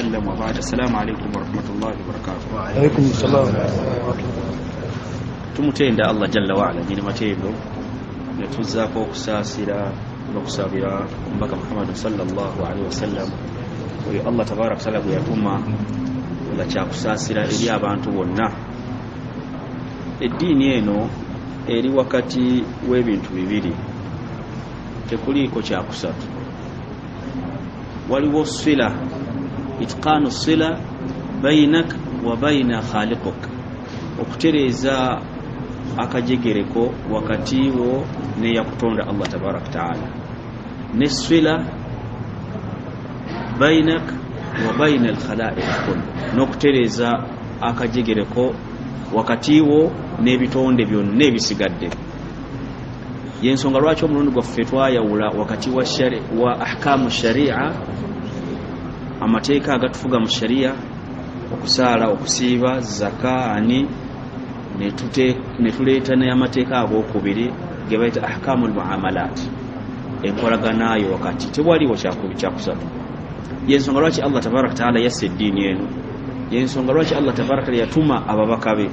وسلم وبعد السلام عليكم ورحمة الله وبركاته. وعليكم السلام. Tumutenda Allah jalla waala nyini matendo, netuzaako okusaasira n'okusabira omubaka Muhammadu sallallahu alaihi wasallam, oyo Allah tabaraka wataala gwe yatuma nga kyakusaasira eri abantu bonna. Eddiini eno eri wakati w'ebintu bibiri, tekuliiko kyakusatu. Waliwo sila, itqaanu sila bainak wa baina khaliquk, okutereeza akajegereko wakati wo neyakutonda Allah tabaraka taala, ne sila bainak wa baina alkhalaiq kull, n'okutereeza akajegereko wakati wo n'ebitonde byonna ebisigadde. Yensonga lwaki omulundi gwaffe twayawula wakati wa ahkamu sharia, amateeka agatufuga mu sharia, okusaala, okusiiba, zaka, ani, netuleeta n'amateeka agokubiri ge bayita ahkamu lmuamalat, enkolaganayo wakati. Tewaliwo kyakusatu. Yensonga lwaki Allah tabaraka taala yassa eddiini eno, yensonga lwaki Allah tabaraka taala yatuma ababaka be.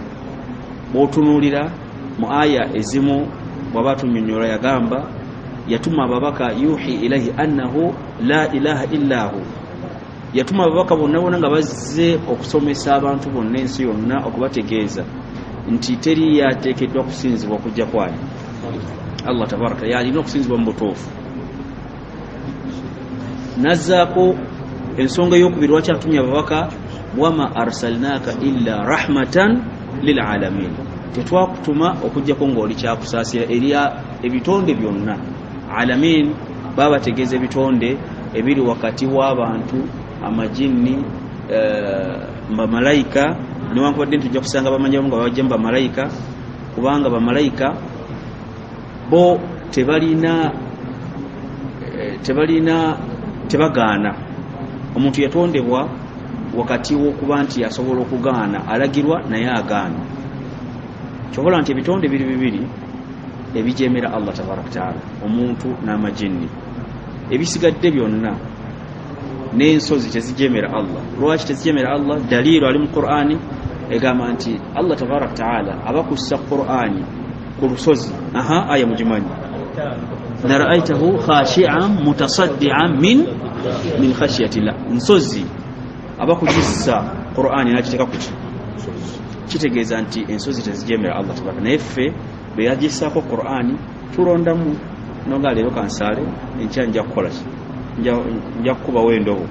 Bwotunuulira mu aya ezimu bwaba tunyonyola yagamba yatuma ababaka, yuhi ilaihi annahu la ilaha illahu, yatuma ababaka bonna bonna nga bazze okusomesa abantu bonna ensi yonna, okubategeeza nti teri yateekeddwa kusinzibwa kujja kwani Allah tabaraka yalina okusinzibwa mu butuufu. Nazzaako ensonga eyokubiri lwaki atumye ababaka, wama arsalnaka illa rahmatan lilalamin, tetwakutuma okujjako ng'oli kyakusaasira eri ebitonde byonna. Alamin babategeeza ebitonde ebiri wakati w'abantu, amajinni, bamalayika, newankubadde ntujja kusanga bamanyi abamu nga babajja mu bamalayika, kubanga bamalayika bo tebalina tebagaana. Omuntu yatondebwa wakati w'okuba nti asobola okugaana, alagirwa naye agaana. Kyobola nti ebitonde biri bibiri ebijemera Allah tabaraka taala, omuntu n'amajinni. Ebisigadde byonna n'ensozi tezijemera Allah. Lwaki tezijemera Allah? Dalilu ali mu Qur'ani egamba nti Allah tabaraka taala abakussa Qur'ani ku lusozi. Aha, aya mugimanyi, laraaitahu khashi'an mutasaddian min khashyatillah. Nsozi abakugissa Qur'ani n'agiteeka ku ki? Kitegeeza nti ensozi tezijemera Allah tabaraka. Naye ffe bwe yagissaako Qur'ani tulondamu, nonga leero kansaale, enkya nja kukola ki? Nja kukubawo endobo,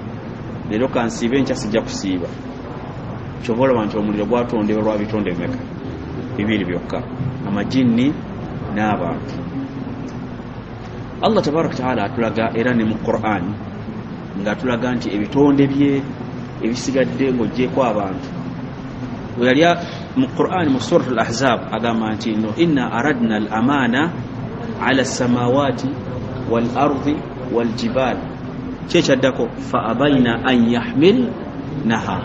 leero kansiibe, enkya sijja kusiiba. Kyova olaba nti omuliro gwatondebwa lwa bitonde bimeka? Bibiri byokka, amajinni n'abantu. Allah tabaraka taala atulaga era ne mu Qur'ani ng'atulaga nti ebitonde bye ebisigadde ng'oggyeko abantu. Weyali mu Qur'ani mu Surat al-Ahzab agamba nti no inna aradna al-amana ala samawati wal ardi wal jibal, kyekyaddako fa abaina an yahmilnaha,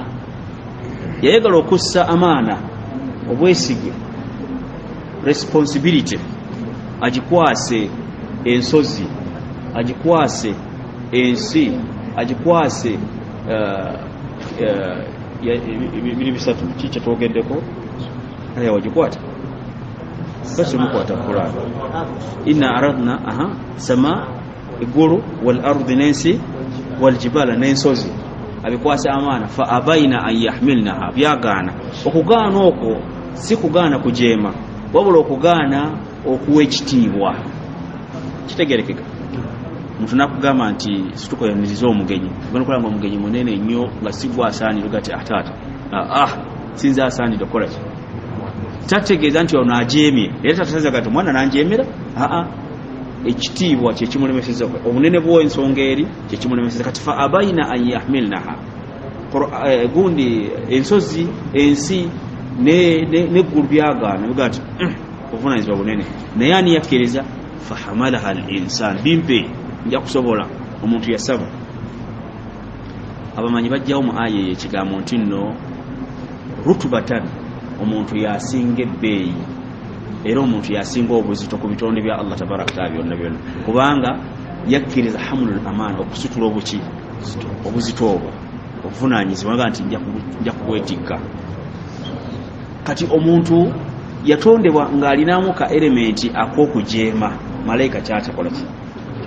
yayagala okussa amaana, obwesige, responsibility, agikwase ensozi, agikwase ensi, agikwase biri bisatu ki kyetwogeddeko, aya wagikwata basi mukwata Qur'an, inna aradna aha sama eggulu wal ardi n'ensi wal jibala n'ensozi, abikwasa amaana, fa abaina an yahmilnaha, byagaana. Okugaana okwo si kugaana kujeema, wabula okugaana okuwa ekitiibwa. Kitegerekeka omuntu nakugamba nti situkoyaniriza omugenyi, ogenda okulaba nga omugenyi munene nnyo nga sigwa asaanire, gati ataata sinze asaanire okukola ki? Tategeeza nti ono ajeemye, era tatategeeza kati omwana nanjeemera. Aa, ekitiibwa kyekimulemeseza, obunene bw'ensonga eri kyekimulemeseza. Kati fa abaina an yahmilnaha, gundi ensozi, ensi n'eggulu byagaana, bigaa nti obuvunanyizibwa bunene. Naye ani yakkiriza? Fahamalaha al insan, bimpe nja kusobola. Omuntu yasaba. Abamanyi bajjawo mu aya eyo ekigambo nti nno rutubatan, omuntu yasinga ebbeeyi era omuntu yasinga obuzito ku bitonde bya Allah tabaraka taala byonna byonna, kubanga yakkiriza hamulul amaana, okusitula obuki, obuzito obwo. Obuvunanyizibwa nga nti nja kubwetikka. Kati omuntu yatondebwa ng'alinamu ka elementi ak'okujeema. Malayika kyatakola ki?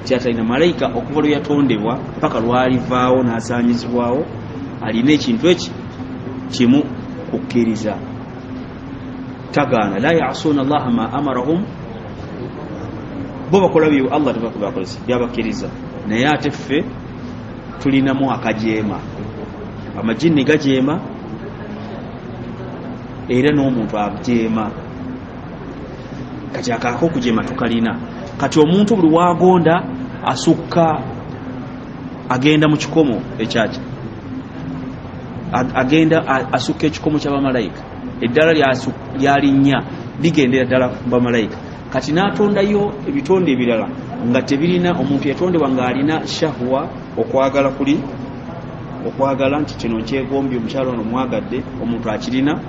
Kyatalina. Malayika okuva lwe yatondebwa paka lwalivaawo n'asaanyizibwawo alina ekintu eki kimu, kukkiriza, tagaana. La yasuuna Allaha ma amarahum, bo bakola bye Allah tebakolesa byabakkiriza. Naye ate ffe tulinamu akajeema, amajinni gajeema era n'omuntu ajeema. Kati akaako okujeema tukalina. Kati omuntu buli wagonda asukka, agenda mu kikomo ekyaki, agenda asukka ekikomo ky'abamalayika. Eddala lyalinnya ligendera ddala mu bamalayika. Kati n'atondayo ebitonde ebirala nga tebirina. Omuntu yatondebwa ng'alina shahwa, okwagala kuli, okwagala nti kino nkyegombye, omukyalo ono mwagadde, omuntu akirina.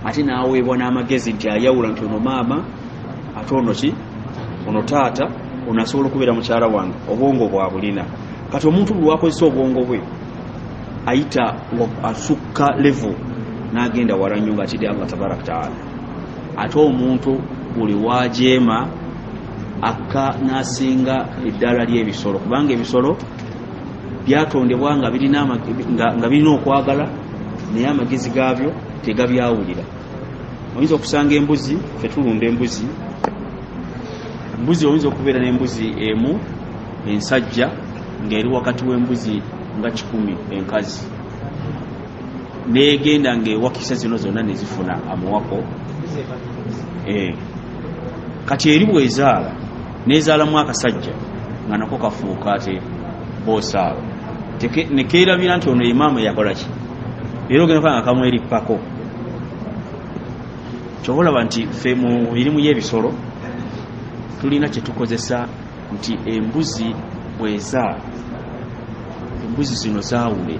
Ate n'aweebwa n'amagezi nti ayawula nti ono maama, ate ono ki, ono taata, ono asobola okubeera mukyala wange. Obwongo bwabulina. Kati omuntu buli wakozesa obwongo bwe ayita asukka level n'agenda wala nnyo ng'atidde Allah tabaraka taala. Ate omuntu buli wajeema akka n'asinga eddaala ly'ebisolo, kubanga ebisolo byatondebwa nga birina okwagala, naye amagezi gaabyo tegabyawulira. Oyinza okusanga embuzi, ffe tulunda embuzi, embuzi oyinza okubeera n'embuzi emu ensajja ng'eri wakati w'embuzi nga 100 enkazi, negenda ng'ewakisa zino zonna nezifuna amuwako. Kati eri bwezaala nezaalamu akasajja nga nako kafuuka ate boosaawo, nekeerabira nti ono imaama yakola ki, era ogenda nga kamwerippako. Kyova olaba nti ffe mu mirimu y'ebisolo tulina kyetukozesa nti embuzi bwezaala, embuzi zino zaawule.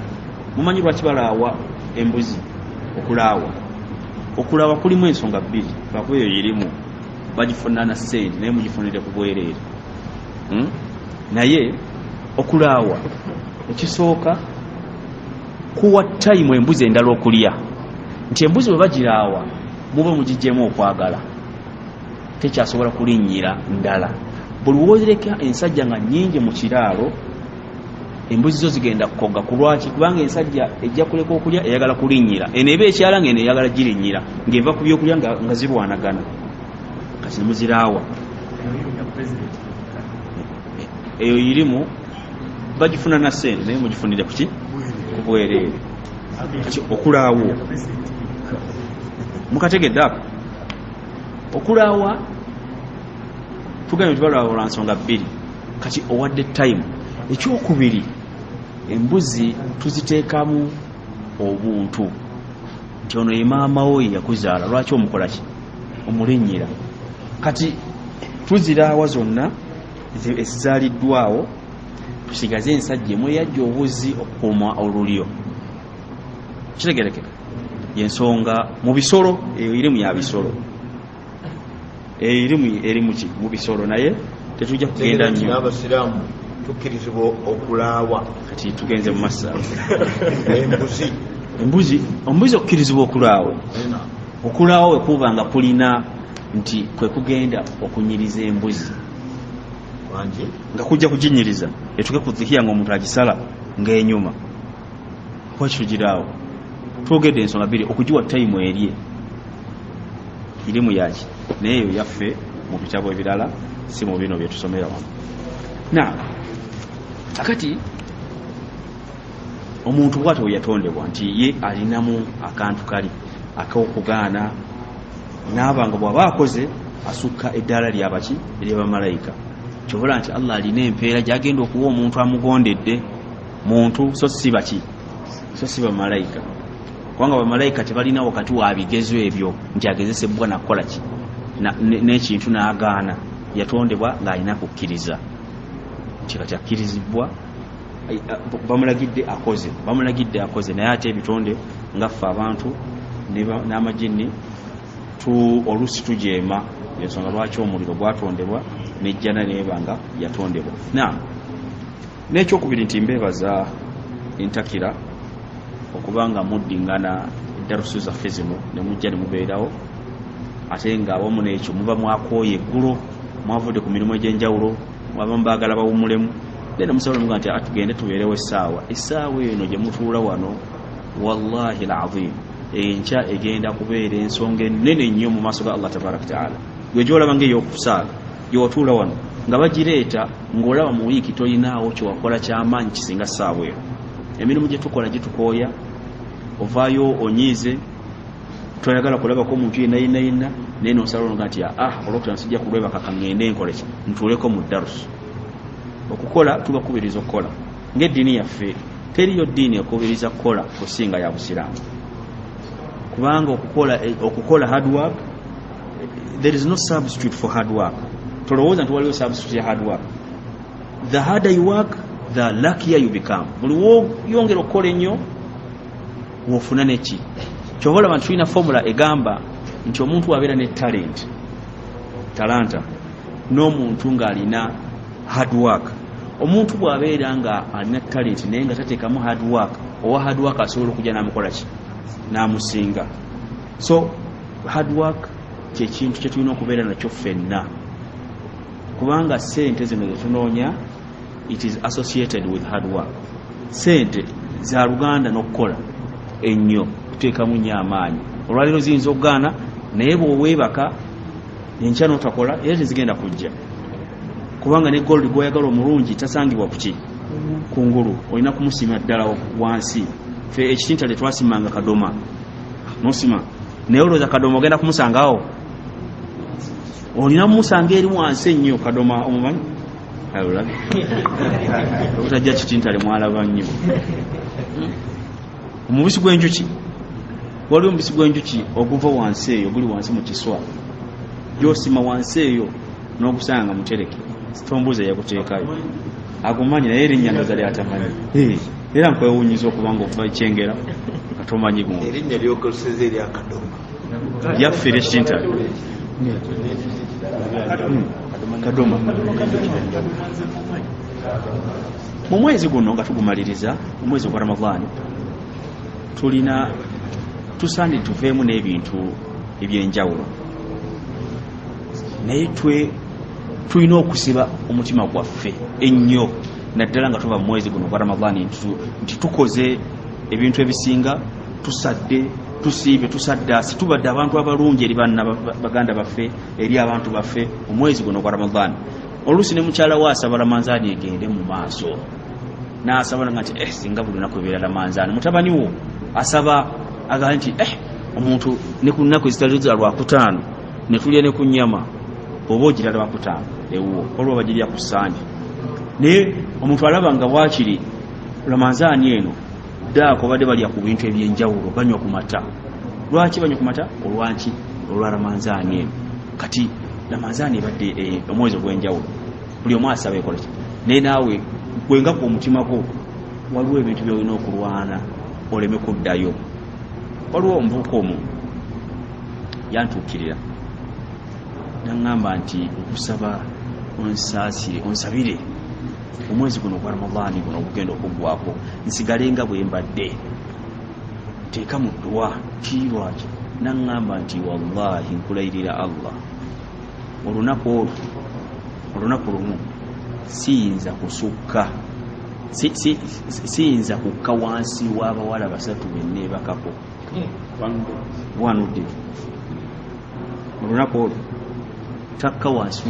Mumanyi lwaki balaawa embuzi? Okulaawa, okulaawa kulimu ensonga bbiri. Lwakuba eyo irimu bagifuna na sente, naye mugifunire ku bwereere. Naye okulaawa ekisooka kuwa time embuzi endala okulya, nti embuzi bwe bagiraawa muba mugigyemu okwagala, tekyasobola kulinnyira ndala. Buli wozireka ensajja nga nnyingi mu kiraalo, embuzi zo zigenda kukoga. Ku lwaki? Kubanga ensajja ejja kuleka okulya, eyagala kulinnyira eno eba ekyala, nga eno eyagala girinnyira, ng'eva ku byokulya nga zirwanagana. Kati nemuziraawa eyo irimu bagifuna na sente, naye mugifunire kuki? Ku bwereere. Kati okulaawo mukategedde ako, okulaawa tugambye nti balaawa lwa nsonga bbiri. Kati owadde time. Ekyokubiri, embuzi tuziteekamu obuntu nti ono ye maama wo, ye yakuzaala, lwaki omukola ki? Omulinnyira. Kati tuziraawa zonna ezizaaliddwawo, tusigaze ensajja emu eyajja obuzi okukuuma olulyo. Kitegerekeka yensonga mu bisolo eyo irimu ya bisolo, eyo irimu eri muki mu bisolo, naye tetujja kugenda nnyo. N'abasiraamu tukkirizibwa okulaawa Kati tugenze mu masa embuzi? Embuzi, ombuzi okkirizibwa okulaawa. Okulaawa we kuba nga kulina nti kwe kugenda okunyiriza embuzi Wangi? Nga kujja kuginyiriza etuke ku dhihiya, nga omuntu agisala ng'enyuma. Lwaki tugiraawo? Twogedde ensonga bbiri: okugiwa time erye, irimu yaki, naye eyo yaffe mu bitabo ebirala, si mu bino byetusomera wano. Na akati omuntu bwatyo bwe yatondebwa nti ye alinamu akantu kali ak'okugaana, naaba nga bw'aba akoze asukka eddaala lyabaki, eryabamalayika. Kyobola nti Allah alina empeera gyagenda okuwa omuntu amugondedde muntu, so si baki, so si bamalayika, kubanga bamalayika tebalina wakati wa bigezo ebyo nti agezesebwa nakukola ki n'ekintu n'agaana. Yatondebwa ng'alina kukkiriza nti kati akkirizibwa, bamulagidde akoze, bamulagidde akoze. Naye ate ebitonde nga ffe abantu n'amajinni oluusi tujeema. Ensonga lwaki omuliro gwatondebwa nejjana neba nga yatondebwa. Na n'ekyokubiri nti mbeebaza Entakira okubanga muddingana eddarusu zaffe zino ne mujja ne mubeerawo, ate nga awamu n'ekyo muba mwakooye eggulo, mwavudde ku mirimu egy'enjawulo, abamu baagala bawummulemu, then musobola muga nti atugende tubeerewo essaawa. Essaawa eno gye mutuula wano, wallahi alazim, enkya egenda kubeera ensonga ennene nnyo mu maaso ga Allah tabaraka taala. Gwe gyolaba ngaey'okusaaga gyewatuula wano nga bagireeta, ng'olaba mu wiiki toyinaawo kyewakola kyamaanyi kisinga ssaawa eno. Emirimu gye tukola gitukooya, ovaayo onyiize, toyagala kulabako omuntu yenna yenna yenna, naye nosala olwo nti olwokutano sijja kulwebaka, kaŋŋende nkoleki, ntuuleko mu darusu. Okukola tubakubiriza okukola ng'eddiini yaffe. Teriyo ddiini ekubiriza kukola kusinga ya Busiraamu, kubanga okukola hard work, there is no substitute for hard work. Tolowooza nti waliwo substitute ya hard work. The harder you work, the luckier you become. Buli woyongera okukola ennyo, wofuna neki. Kyova olaba nti tulina formula egamba nti omuntu wabeera ne talent, talanta, n'omuntu ng'alina hard work. Omuntu bw'abeera nga alina talent naye nga tateekamu hard work, owa hard work asobola okujja n'amukola ki, n'amusinga. So hard work kyekintu kyetulina okubeera nakyo ffenna, kubanga sente zino zetunoonya, it is associated with hard work. Sente za luganda n'okukola ennyo, kuteekamu nnyo amaanyi. Olwaleero ziyinza okugaana, naye bw'oweebaka enkya n'otakola, era tezigenda kujja, kubanga ne gold gwoyagala omulungi tasangibwa kuki kungulu, olina kumusima ddala wansi. Fe ekitintale twasimanga kadoma, nosima, naye olowooza kadoma ogenda kumusangawo? Olina mumusanga eri wansi ennyo. Kadoma omumanyi? Olabe obutajja kitintale mwalaba nnyo omubisi gw'enjuki. Waliwo omubisi gw'enjuki oguva wansi eyo, guli wansi mu kiswa, gyosima wansi eyo n'ogusanga mutereke. Tombuuza yaguteekayo, agumanyi, naye erinnya ndoza lyatamanyi. Era nkwewunyiza okuba nga okuva ekyengera nga tomanyi gundi. Erinnya lyokozeseza erya kadoma? Lyaffe eryekitintale, kadoma. Mu mwezi guno nga tugumaliriza, omwezi ogwa Ramadaani, tulina tusaanire tuveemu n'ebintu ebyenjawulo, naye twe tulina okusiba omutima gwaffe ennyo, naddala nga tuva mu mwezi guno ogwa Ramadaani, nti tukoze ebintu ebisinga, tusadde, tusiibye, tusaddaasi, tubadde abantu abalungi eri banna baganda baffe, eri abantu baffe omwezi guno ogwa Ramadaani. Oluusi ne mukyala we asaba Ramanzaani egende mu maaso, n'asaba nga nti singa buli lunaku ebeera Ramanzaani. Mutabani wo asaba agamba nti omuntu ne ku nnaku ezitali za Lwakutaano ne tulya ne ku nnyama, oba ogira Lwakutaano ewuwo, olwo bagirya ku Sande. Naye omuntu alaba nga waakiri Ramanzaani eno ddaako badde balya ku bintu ebyenjawulo, banywa ku mata. Lwaki banywa ku mata? Olwaki? Olwa Ramanzaani eno. Kati Ramanzaani ebadde omwezi ogw'enjawulo, buli omu asaba ekola ki, naye naawe gwenga gwe omutima gwo waliwo ebintu byolina okulwana oleme kuddayo. Waliwo omuvubuka omu yantuukirira naŋŋamba nti nkusaba onsaasire, onsabire omwezi guno ogwa Ramadaani guno ogugenda okuggwako nsigale nga bwe mbadde, teeka mu dduwa. Kirwaki? Naŋŋamba nti wallahi nkulayirira Allah, olunaku olwo, olunaku lumu siyinza kusukka, siyinza kukka wansi w'abawala basatu benneebakako wanudde. Olunaku olwo takka wansi,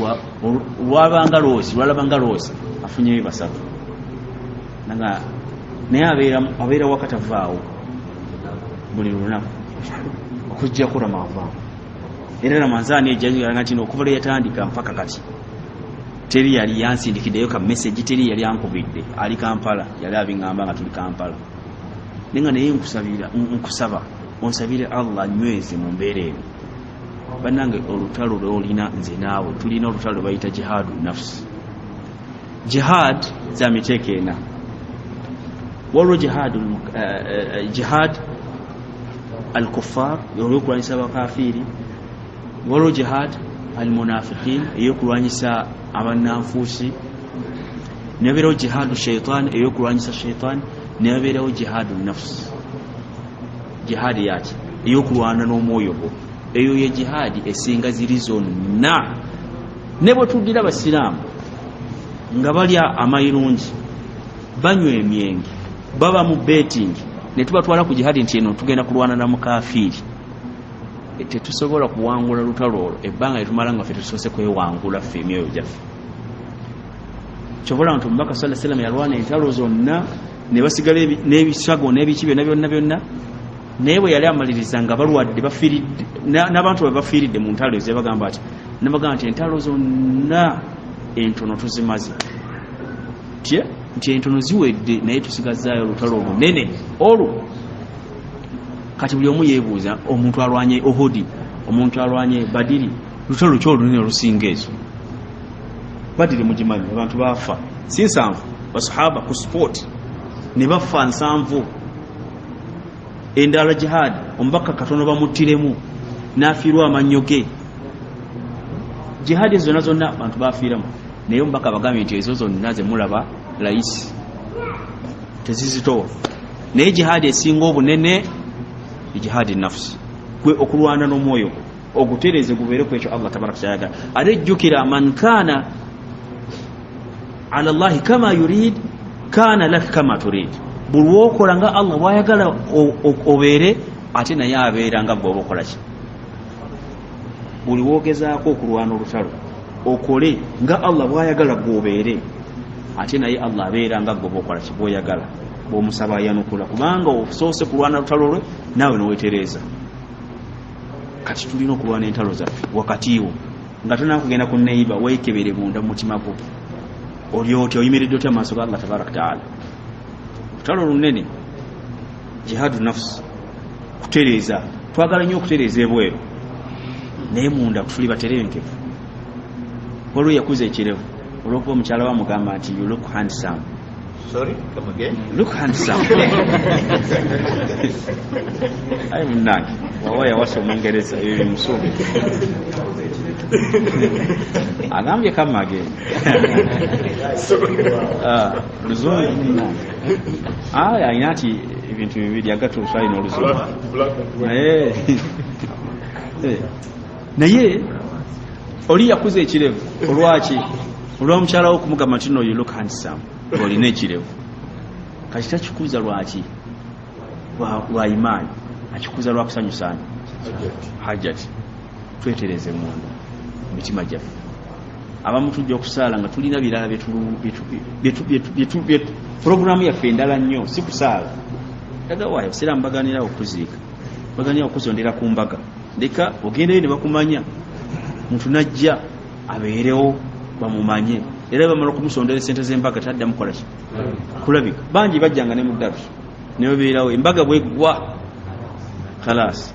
lwabanga loosi, lwalabanga loosi afunyeyo basatu. Nga naye abeera wakatavaawo buli lunaku okujjako Ramadhan. Era Ramanzaani ejjaga nti okuva lwe yatandika mpaka kati teri yali yansindikiddeyo ka message, teri yali ankubidde. Ali Kampala, yali abiŋŋamba nga tuli Kampala, naye nga naye nkusabira, nkusaba onsabire Allah anyweze mu mbeera eno. Bannange, olutalo lwolina, nze naawe tulina olutalo lwe bayita jihadu nafsi. Jihad za miteeko ena. Waliwo jihad alkuffar, olwokulwanyisa abakafiiri. Waliwo jihad almunafiqin, eyokulwanyisa abannanfuusi. Nebeerawo jihadu shaitan, eyokulwanyisa shaitan. Newabeerawo jihaadu nafsi, jihaadi yaki ey'okulwana n'omwoyo gwo. Eyo ye jihaadi esinga ziri zonna. Ne bwe tuddira abasiraamu nga balya amayirungi, banywa emyenge, baba mu betting, ne tubatwala ku jihaadi nti eno tugenda kulwana na mukafiiri, tetusobola kuwangula lutalo olwo ebbanga lyetumala nga ffe tusoose kwewangula ffe emyoyo gyaffe. Kyobola nti omubaka sallallahu alaihi wasallam yalwana entalo zonna ne basigala n'ebisago n'ebiki byonna byonna byonna, naye bwe yali amaliriza nga balwadde bafiiridde n'abantu bwe bafiiridde mu ntalo ezo, yabagamba ati, nabagamba nti entalo zonna entono tuzimaze, nti entono ziwedde, naye tusigazaayo olutalo olunene olwo. Kati buli omu yeebuuza, omuntu alwanye Ohodi, omuntu alwanye Badiri, lutalo ki olunene olusinga ezo? Badiri mugimanyi, abantu baafa si 7, basahaba ku sport ne bafa 7. Endala jihaadi, omubaka katono bamuttiremu n'afiirwa amannyo ge. Jihaadi ezo zonna zonna abantu bafiiramu, naye omubaka abagambye nti ezo zonna ze mulaba layisi tezizitowa, naye jihaadi esinga obunene jihaadi nafsi, gwe okulwana n'omwoyo gwo ogutereeze gubeere ku ekyo Allah tabaraka kyayagala. Ate jjukira, man kaana ala Allahi kama yurid kaana laka kama turid, buli lwokola nga Allah bwayagala obeere, ate naye abeera nga gwe oba okola ki. Buli wogezaako okulwana olutalo okole nga Allah bwayagala gwe obeere, ate naye Allah abeera nga gwe oba okola ki, bw'oyagala, bw'omusaba ayanukula, kubanga osoose kulwana lutalo lwe naawe neweetereeza. Kati tulina okulwana entalo zaffe wakati wo nga tolina kugenda ku neighbor, weekebere munda mu mutima gwo, oli otya, oyimiridde otya maaso ga Allah tabaraka taala. Lutalo lunene jihaadu nafsi, kutereeza. Twagala nnyo okutereeza ebweru, naye munda tuli baterenkevu. Waliwo yakuza ekirevu olwokuba mukyala wamugamba nti you look handsome. Sorry, come again. Look handsome. Ayi munnange, wawa yawasa omungereza, ebyo bimusuube. Agambye come again. Luzungu munnange. Aya alina nti ebintu bibiri agatuusa alina oluzungu. Naye oli yakuza ekirevu olwaki? Olwa mukyala wo okumugamba nti no you look handsome, olina ekirevu. Kati takikuza lwaki? Lwa imaani, akikuza lwa kusanyusaani hajati. Twetereze munda mitima gyaffe. Abamu tujja okusaala nga tulina birala programu yaffe endala nnyo, si kusaala. Tagawaayo siraamu baganirawo okuziika, baganirawo okuzondera ku mbaga, leka ogendeyo ne bakumanya, muntu najja abeerewo bamumanye, era bamala okumusondera esente z'embaga taddamu kukola ki, kulabika. Bangi bajjanga ne mu ddarusu ne babeerawo, embaga bweggwa khalasi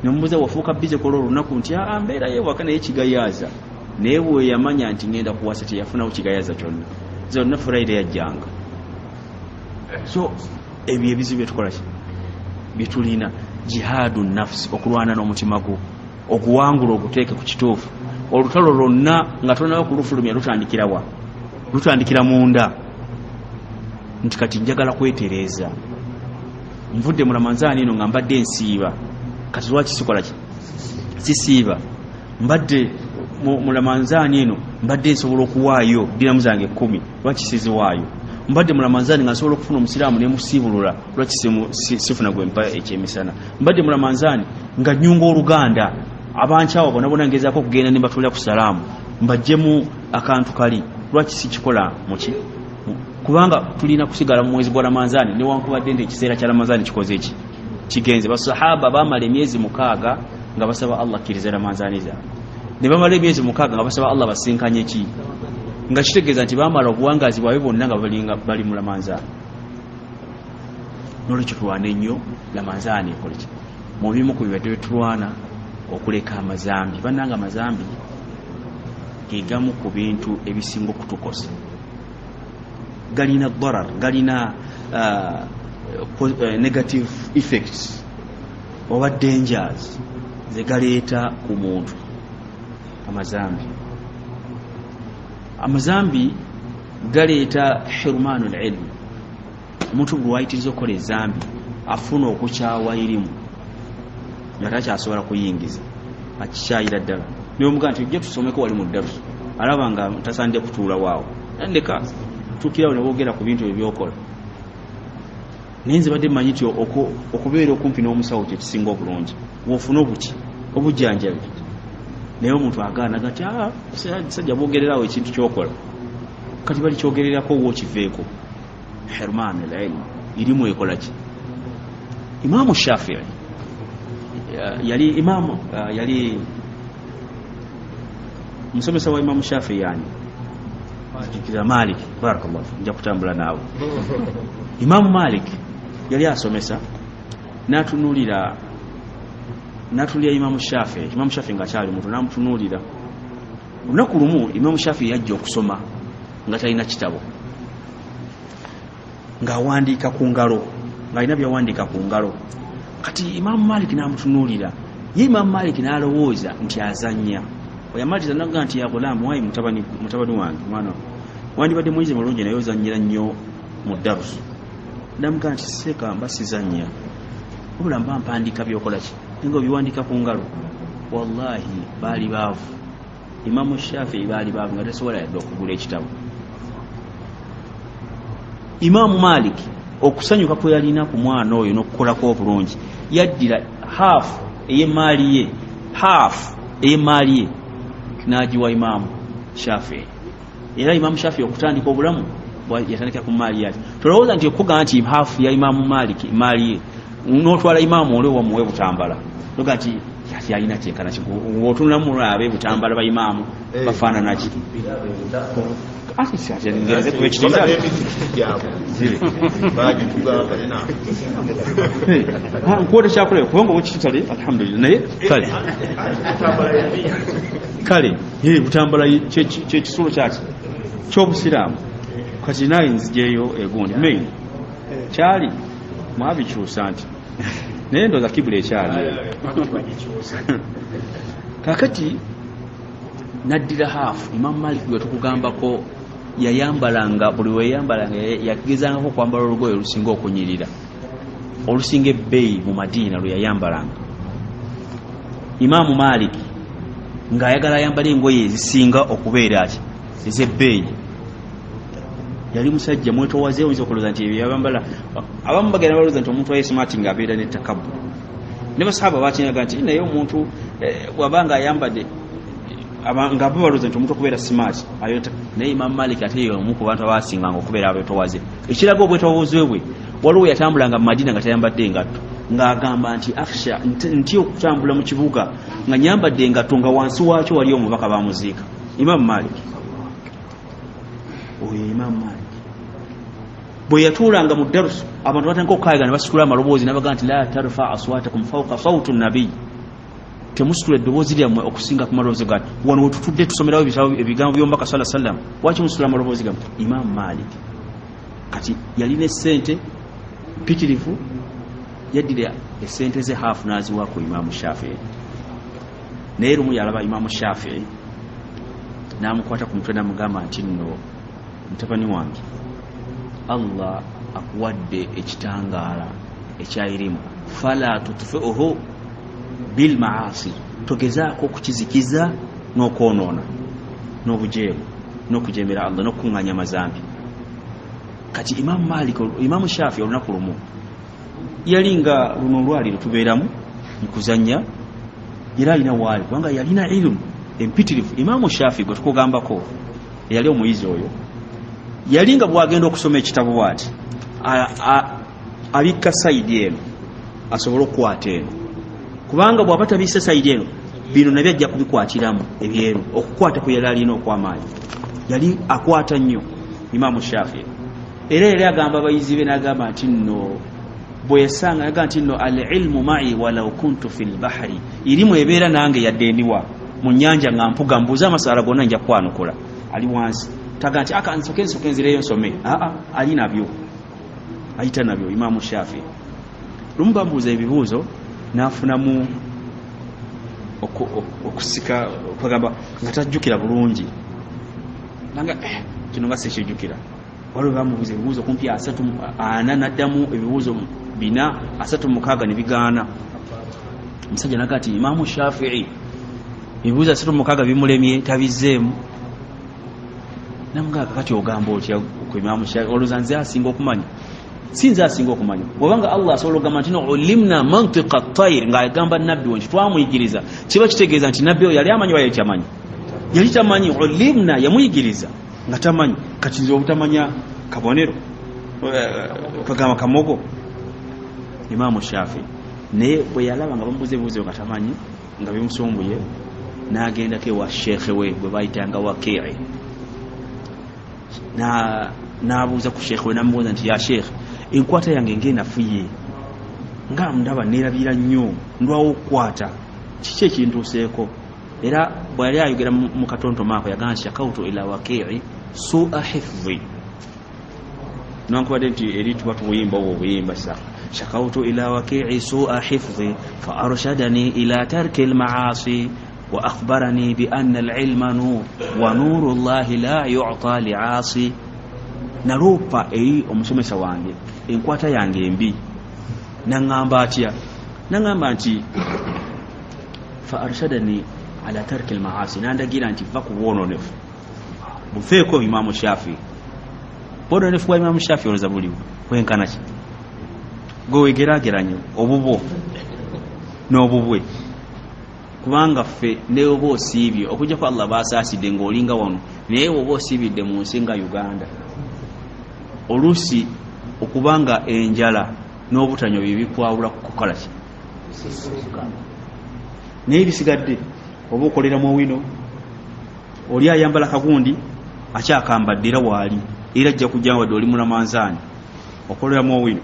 nemubuuza wafuuka bize kola olunaku nti aa mbeerayo ewaka naye kigayaaza. Naye bwe yamanya nti ngenda kuwasa teyafunawo kigayaaza kyonna, zonna Friday yajjanga. So ebyo ebizibu byetukola ki byetulina. Jihaadu nafsi, okulwana n'omutima gwo, okuwangula oguteeke ku kituufu. Olutalo lwonna nga tolinawo kulufulumya lutandikira wa? Lutandikira munda, nti kati njagala kwetereeza, nvudde mu Ramanzaani eno nga mbadde nsiiba, kati lwaki sikola ki, sisiiba. Mbadde mu Ramanzaani eno mbadde nsobola okuwaayo diramu zange 10, lwaki siziwaayo? Mbadde mu Ramanzaani nga nsobola okufuna omusiraamu ne musiibulula, lwaki sifuna gwe mpa ekyemisana? Mbadde mu Ramanzaani nga nnyunga oluganda, abankyawa bonna bonna ngezaako okugenda ne mbatulira ku salaamu mbaggyemu akantu kali, lwaki sikikola muki? Kubanga tulina kusigala mu mwezi gwa Ramanzaani newankubadde nti ekiseera kya Ramanzaani kikoze ki, kigenze. Basahaba bamala emyezi 6 nga basaba Allah akkirize Ramanzaani zaabwe, ne bamala emyezi 6 nga basaba Allah basinkanye ki, nga kitegeeza nti bamala obuwangaazi bwabwe bwonna nga bali mu Ramanzaani. N'olwekyo tulwane nnyo Ramanzaani ekole ki, mu bimu ku bibadde byetulwana okuleka amazambi. Bannange amazambi ge gamu ku bintu ebisinga okutukosa, galina darar, galina negative effects oba dangers ze galeeta ku muntu. Amazambi galeeta hirmanul ilm. Omuntu buli wayitiriza okukola ezambi afuna okukyawa irimu nga takyasobola kuyingiza, akikyayira ddala. Naye omugaa nti ojja tusomeko wali mu ddarusu, alaba nga tasandde kutuula waawo, ndeka tuukirawo ne boogera ku bintu ebyo byokola. Naye nze badde mmanyi nti okubeera okumpi n'omusawo kyekisinga obulungi, wofuna obuki obujjanjabi. Naye omuntu agaana gati sajja bwogererawo ekintu kyokola, kati bali kyogererako wo kiveeko. Hirman al-ilm irimu ekola ki? Imamu Shafii yali imamu, yali musomesa wa Imamu Shafii, yani jukira Malik, barakallahu, nja kutambula naawe. Imamu Malik yali asomesa n'atunuulira Imamu Shafii. Imamu Shafii ng'akyali muto n'amutunuulira. Olunaku lumu Imamu Shafii yajja okusoma nga talina kitabo, ng'awandiika ku ngalo, ng'alina by'awandiika ku ngalo. Kati Imamu Malik n'amutunuulira. Ye Imamu Malik n'alowooza nti azannya. Oyamaliriza n'agamba nti ya gulaamu, wayi mutabani wange, mwana wandibadde muyizi mulungi naye ozannyira nnyo mu darusu. Namugamba nti seeka mba sizannya, wabula mba mpandiika by'okola ki, nga obiwandiika ku ngalo. Wallahi baali baavu. Imamu Shafii baali baavu nga tasobola yadde okugula ekitabo. Imamu Malik okusanyuka kwe yalina ku mwana oyo n'okukolako obulungi, yaddira haafu ey'emmaali ye, haafu ey'emmaali ye n'agiwa Imamu Shafii. Era Imamu Shafii okutandika obulamu yatandikira ku mmaali yake. Tolowooza nti okugamba nti haafu ya Imamu Malik maali ye, n'otwala Imamu oli owamuwe Butambala, noga nti ati alina kyenkana ki, ng'otunulamu abe Butambala ba Imamu bafaanana ki? Nkuwota kyakulaba kubanga owekitale alhamdulillah. Naye kale kale Butambala kyekisulo kyaki ky'obusiraamu. Kati naye nzijeeyo egundi main kyali mwabikyusa nti naye ndowooza kibula ekyali. Kakati naddira haafu. Imamu Malik gwe tukugambako yayambalanga, buli weyambalanga yagezangako okwambala olugoye olusinga okunyirira, olusinga ebbeeyi mu Madiina lwe yayambalanga. Imamu Malik ng'ayagala ayambala engoye ezisinga okubeera ki ez'ebbeeyi. Yali musajja mwetowaze, oyinza okulowooza nti ebyo yabambala. Abamu bagenda balowooza nti omuntu ayesmati ng'abeera ne takabu. Ne basahaba bakinaga nti naye omuntu bw'aba ng'ayambadde nga bo balowooza nti omuntu okubeera smart ayota. Naye Imamu Malik ate ye omu ku bantu abasinganga okubeera abetowaze. Ekiraga obwetowaze bwe, waliwo yatambulanga mu Madina nga tayambadde engatto, ng'agamba nti akhsha nti okutambula mu kibuga nga nyambadde engatto nga wansi waakyo wali omubaka bamuziika. Imamu Malik oyo, Imamu Malik bwe yatuulanga mu darusu abantu batandika okukaayagana ne basitula amaloboozi, n'abagamba nti la tarfa aswatakum fawqa sawti nabiy, temusitula eddoboozi lyammwe okusinga ku maloboozi gange. Wano wetutudde tusomerawo ebigambo by'omubaka sallallahu alaihi wasallam, lwaki musitula amaloboozi gammwe? Imamu Malik kati yalina essente mpitirivu, yaddira essente ze haafu n'aziwa ku Imamu Shafii. Naye lumu yalaba Imamu Shafii n'amukwata ku mutwe n'amugamba nti nno mutabani wange, Allah akuwadde ekitangaala ekya irimu, fala tutfiuhu bil maasi, togezaako okukizikiza n'okwonoona n'obujeemu n'okujemera Allah n'okukuŋŋaanya amazambi. Kati Imamu Malik, Imamu Shafii olunaku lumu yali nga luno olwaliro tubeeramu mu kuzannya, era alina waali kubanga yalina ilimu empitirivu. Imamu Shafii gwe tukugambako eyali omuyizi oyo, yali nga bwagenda okusoma ekitabo bwati abikka sayidi eno asobole okukwata eno, kubanga bw'aba tabisse sayidi eno bino nabyo ajja kubikwatiramu ebyeru. Okukwata kwe yali alina okw'amaanyi, yali akwata nnyo Imamu Shafii. Era yali agamba abayizi be n'agamba nti nno bwe yasanga yagamba nti nno al ilmu ma'i walau kuntu fil bahri, irimu ebeera nange yadde ndiwa mu nnyanja nga mpuga, mbuuza amasaala gonna nja kwanukula. Ali wansi taga nti aka nsoke nsoke nzireyo nsome, aa ali nabyo, ayita nabyo. Imamu Shafii lumu bambuuza ebibuuzo n'afunamu okusika okugamba nga tajjukira bulungi, nanga kino nga sikijjukira. Waliwo bamubuuza ebibuuzo kumpi 34, n'addamu ebibuuzo 4, 36 ne bigaana. Omusajja naga ati Imaamu Shafii ebibuuzo 36 bimulemye, tabizzeemu. Namugamba, kakati ogamba otya ku Imaamu Shafii? Olowooza nze asinga okumanya? Si nze asinga okumanya. Bwobanga Allah asobola okugamba nti no ulimna mantiqa tayir, ng'agamba nabbi we nti twamuyigiriza, kiba kitegeeza nti nabbi oyo yali amanyi oba yali tamanyi? Yali tamanyi. Ulimna, yamuyigiriza nga tamanyi. Kati nze obutamanya kabonero kagamba kamogo. Imaamu Shafii naye bwe yalaba nga bamubuuza ebibuuzo nga tamanyi, nga bimusumbuye, n'agendako ewa sheekhe we gwe bayitanga Wakii, n'abuuza ku sheekhe we, n'amubuuza nti ya sheekhe, enkwata yange ng'enafuye, nga ndaba neerabira nnyo, ndwawo okukwata, kiki ekintuuseeko? Era bwe yali ayogera mu katontoma ako yagamba nti shakautu ila Wakii sua hifdhi, newankubadde nti eri tuba tubuyimba obwo obuyimba sa shakautu ila Wakii sua hifdhi fa arshadani ila tarki almaasi wa akhbarani bi anna alilma nur wa nuru llahi la yuta liasi. Naloopa eri omusomesa wange enkwata yange embi, naŋŋamba atya? Naŋŋamba nti fa arshadani ala tarki almaasi, nandagira nti va ku bwononefu, bufeeko. Imaamu Shafii, bwononefu bwa Imaamu Shafii olowooza buliwo bwenkana ki? Gwe wegeraageranye obubwo n'obubwe, kubanga ffe ne oba osiibye, okujjako Allah baasaasidde ng'olinga wano, naye oba osiibidde mu nsi nga Uganda, oluusi okubanga enjala n'obutanywa bye bikwawula kukola ki, naye bisigadde oba okolera mu wino, oli ayambala kagundi akyakambadde era waali, era ajja kujja wadde oli mulamanzaani, okolera mu wino,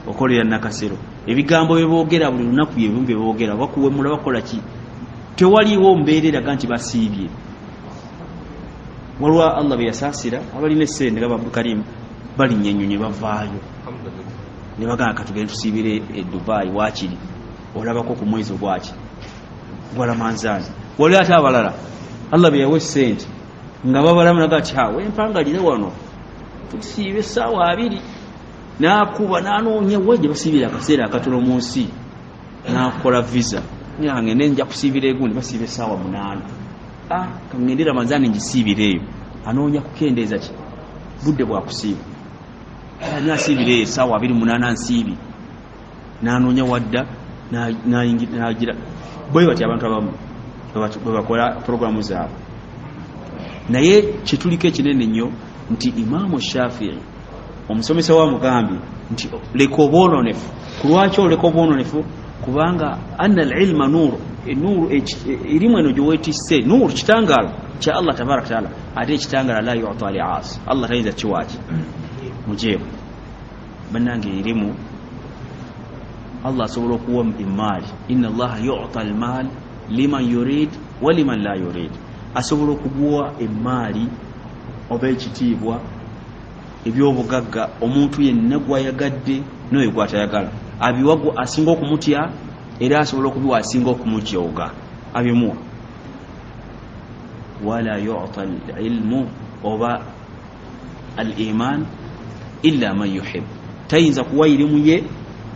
okolera Nakasero, ebigambo bye boogera buli lunaku bye bimu bye boogera, bakuwemula, bakola ki, tewaliiwo mbeera eraga nti basiibye. Waliwo Allah be yasaasira abalina essente nga Abdukarimu, balinnya ennyonyi bavaayo ne bagamba katugende tusiibire e Dubai, waakiri olabako ku mwezi ogwaki gwa Ramanzaani. Waliwo ate abalala Allah be yawa essente nga babalamu naga ati ha wempangalire wano tusiibe essaawa 2, n'akuba n'anoonya wa gye basiibira akaseera akatono mu nsi, n'akola visa, ngende nja kusiibira egundi, basiiba essaawa 8, kangende Ramanzaani ngisiibire eyo. Anoonya kukendeeza ki budde bwakusiiba, ani asiibira eyo essaawa 28 nsiibi, n'anoonya wadda n'agira. Bwe batyo abantu abamu bwe bakola programu zaabwe. Naye kyetuliko ekinene nnyo nti Imaamu Shafii omusomesa wa mugambye nti leka obwononefu. Ku lwaki oleka obwononefu? Kubanga anna alilma nuuru, enuuru erimu eno gyeweetisse nuuru, kitangaala kya Allah tabaraka taala, ate ekitangaala la yuta liasi, Allah tayinza kiwaaki mujeebu. Bannange erimu Allah asobola okuwa emaali, inna allaha yuta almaal liman yurid wa liman la yurid, asobola okuguwa emaali oba ekitiibwa, ebyobugagga, omuntu yenna gwayagadde n'oyo gwatayagala abiwa asinga okumutya, era asobola okubiwa asinga okumujooga abimuwa. Wala yuta alilmu oba aliman illa man yuhib, tayinza kuwa irimu ye,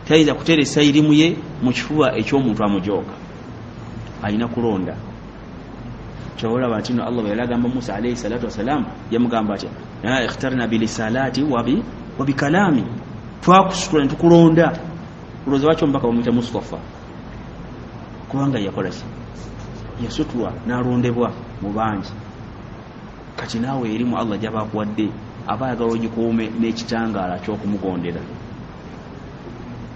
tayinza kuteresa irimu ye mu kifuba eky'omuntu amujooga, alina kulonda. Kyolaba nti no Allah bwe yali agamba Musa alayhi salatu wassalam, yamugamba atya? Ikhtarna bilisalati wa bikalami, twakusitula ne tukulonda. Olowooza lwaki omubaka bamuyita Mustafa? Kubanga yakola ki? Yasutulwa n'alondebwa mu bangi. Kati naawe erimu Allah gy'aba akuwadde aba ayagala ogikuume n'ekitangaala ky'okumugondera,